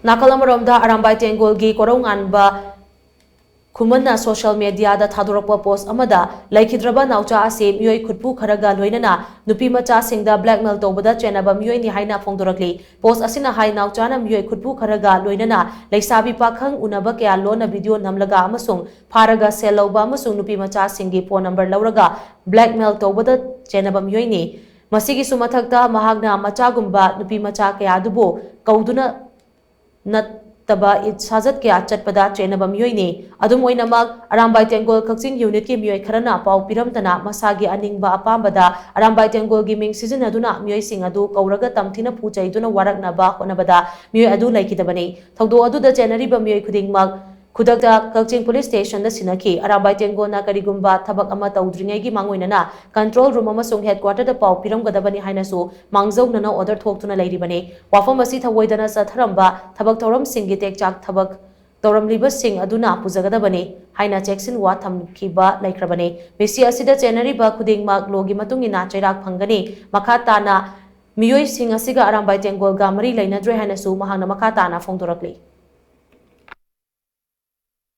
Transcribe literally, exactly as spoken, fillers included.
ꯅꯥꯀꯜ ꯑꯃꯔꯣꯝꯗ, ꯑꯔꯥꯝꯕꯥꯏ ꯇꯦꯡꯒꯣꯜꯒꯤ ꯀꯣꯔꯧꯉꯥꯟꯕ ꯈꯨꯃꯟꯅ ꯁꯣꯁꯤꯌꯦꯜ ꯃꯦꯗꯤꯌꯥꯗ ꯊꯥꯗꯣꯔꯛꯄ ꯄꯣꯁ ꯑꯃꯗ, ꯂꯩꯈꯤꯗ꯭ꯔꯕ ꯅꯥꯎꯆꯥ ꯑꯁꯤ ꯃꯤꯑꯣꯏ ꯈꯨꯠꯄꯨ ꯈꯔꯒ ꯂꯣꯏꯅꯅ ꯅꯨꯄꯤ ꯃꯆꯥꯁꯤꯡꯗ ꯕ꯭ꯂꯦꯛꯃꯦꯜ ꯇꯧꯕꯗ ꯆꯦꯟꯅꯕ ꯃꯤꯑꯣꯏꯅꯤ ꯍꯥꯏꯅ ꯐꯣꯡꯗꯣꯔꯛꯂꯤ꯫ ꯄꯣꯁ ꯑꯁꯤꯅ ꯍꯥꯏ, ꯅꯥꯎꯆꯥꯅ ꯃꯤꯑꯣꯏ ꯈꯨꯠꯄꯨ ꯈꯔꯒ ꯂꯣꯏꯅꯅ ꯂꯩꯁꯥꯕꯤ ꯄꯥꯈꯪ ꯎꯅꯕ ꯀꯌꯥ ꯂꯣꯟꯅ ꯚꯤꯗꯤꯑꯣ ꯅꯝꯂꯒ ꯑꯃꯁꯨꯡ ꯐꯥꯔꯒ ꯁꯦꯜ ꯂꯧꯕ ꯑꯃꯁꯨꯡ ꯅꯨꯄꯤ ꯃꯆꯥꯁꯤꯡꯒꯤ ꯐꯣꯟ ꯅꯝꯕꯔ ꯂꯧꯔꯒ ꯕ꯭ꯂꯦꯛꯃꯦꯜ ꯇꯧꯕꯗ ꯆꯦꯟꯅꯕ ꯃꯤꯑꯣꯏꯅꯤ꯫ ꯃꯁꯤꯒꯤꯁꯨ ꯃꯊꯛꯇ, ꯃꯍꯥꯛꯅ ꯃꯆꯥꯒꯨꯝꯕ ꯅꯨꯄꯤ ꯃꯆꯥ ꯀꯌꯥ ꯑꯗꯨꯕꯨ ꯀꯧꯗꯨꯅ ꯅꯠꯇꯕ ꯏꯠ ꯁꯥꯖꯠ ꯀꯌꯥ ꯆꯠꯄꯗ ꯆꯦꯟꯅꯕ ꯃꯤꯑꯣꯏꯅꯤ꯫ ꯑꯗꯨꯝ ꯑꯣꯏꯅꯃꯛ, ꯑꯔꯥꯝꯕꯥꯏ ꯇꯦꯡꯒꯣꯜ ꯀꯛꯆꯤꯡ ꯌꯨꯅꯤꯠꯀꯤ ꯃꯤꯑꯣꯏ ꯈꯔꯅ ꯄꯥꯎ ꯄꯤꯔꯝꯗꯅ ꯃꯁꯥꯒꯤ ꯑꯅꯤꯡꯕ ꯑꯄꯥꯝꯕꯗ ꯑꯔꯥꯝꯕꯥꯏ ꯇꯦꯡꯒꯣꯜꯒꯤ ꯃꯤꯡ ꯁꯤꯖꯤꯟꯅꯗꯨꯅ ꯃꯤꯑꯣꯏꯁꯤꯡ ꯑꯗꯨ ꯀꯧꯔꯒ ꯇꯝꯊꯤꯅ ꯐꯨ ꯆꯩꯗꯨꯅ ꯋꯥꯔꯛꯅꯕ ꯍꯣꯠꯅꯕꯗ ꯃꯤꯑꯣꯏ ꯑꯗꯨ ꯂꯩꯈꯤꯗꯕꯅꯤ꯫ ꯊꯧꯗꯣꯛ ꯑꯗꯨꯗ ꯆꯦꯟꯅꯔꯤꯕ ꯃꯤꯑꯣꯏ ꯈꯨꯗꯤꯡꯃꯛ ꯈꯨꯗꯛꯇ ꯀꯛꯆꯤꯡ ꯄꯨꯂꯤꯁ ꯁ꯭ꯇꯦꯁꯟꯗ ꯁꯤꯟꯅꯈꯤ꯫ ꯑꯔꯥꯝꯕꯥꯏ ꯇꯦꯡꯒꯣꯜꯅ ꯀꯔꯤꯒꯨꯝꯕ ꯊꯕꯛ ꯑꯃ ꯇꯧꯗ꯭ꯔꯤꯉꯩꯒꯤ ꯃꯥꯡꯑꯣꯏꯅꯅ ꯀꯟꯇ꯭ꯔꯣꯜ ꯔꯨꯝ ꯑꯃꯁꯨꯡ ꯍꯦꯗꯀ꯭ꯋꯥꯇꯔꯗ ꯄꯥꯎ ꯄꯤꯔꯝꯒꯗꯕꯅꯤ ꯍꯥꯏꯅꯁꯨ ꯃꯥꯡꯖꯧꯅꯅ ꯑꯣꯔꯗꯔ ꯊꯣꯛꯇꯨꯅ ꯂꯩꯔꯤꯕꯅꯤ꯫ ꯋꯥꯐꯝ ꯑꯁꯤ ꯊꯧꯑꯣꯏꯗꯅ ꯆꯠꯊꯔꯝꯕ ꯊꯕꯛ ꯊꯧꯔꯝꯁꯤꯡꯒꯤ ꯇꯦꯛꯆꯥꯛ ꯊꯕꯛ ꯇꯧꯔꯝꯂꯤꯕꯁꯤꯡ ꯑꯗꯨꯅ ꯄꯨꯖꯒꯗꯕꯅꯤ ꯍꯥꯏꯅ ꯆꯦꯛꯁꯤꯟ ꯋꯥ ꯊꯝꯈꯤꯕ ꯂꯩꯈ꯭ꯔꯕꯅꯤ꯫ ꯃꯤꯁꯤ ꯑꯁꯤꯗ ꯆꯦꯟꯅꯔꯤꯕ ꯈꯨꯗꯤꯡꯃꯛ ꯂꯣꯒꯤ ꯃꯇꯨꯡ ꯏꯟꯅ ꯆꯩꯔꯥꯛ ꯐꯪꯒꯅꯤ꯫ ꯃꯈꯥ ꯇꯥꯅ ꯃꯤꯑꯣꯏꯁꯤꯡ ꯑꯁꯤꯒ ꯑꯔꯥꯝꯕꯥꯏ ꯇꯦꯡꯒꯣꯜꯒ ꯃꯔꯤ ꯂꯩꯅꯗ꯭ꯔꯦ ꯍꯥꯏꯅꯁꯨ ꯃꯍꯥꯛꯅ ꯃꯈꯥ ꯇꯥꯅ ꯐꯣꯡꯗꯣꯔꯛꯂꯤ꯫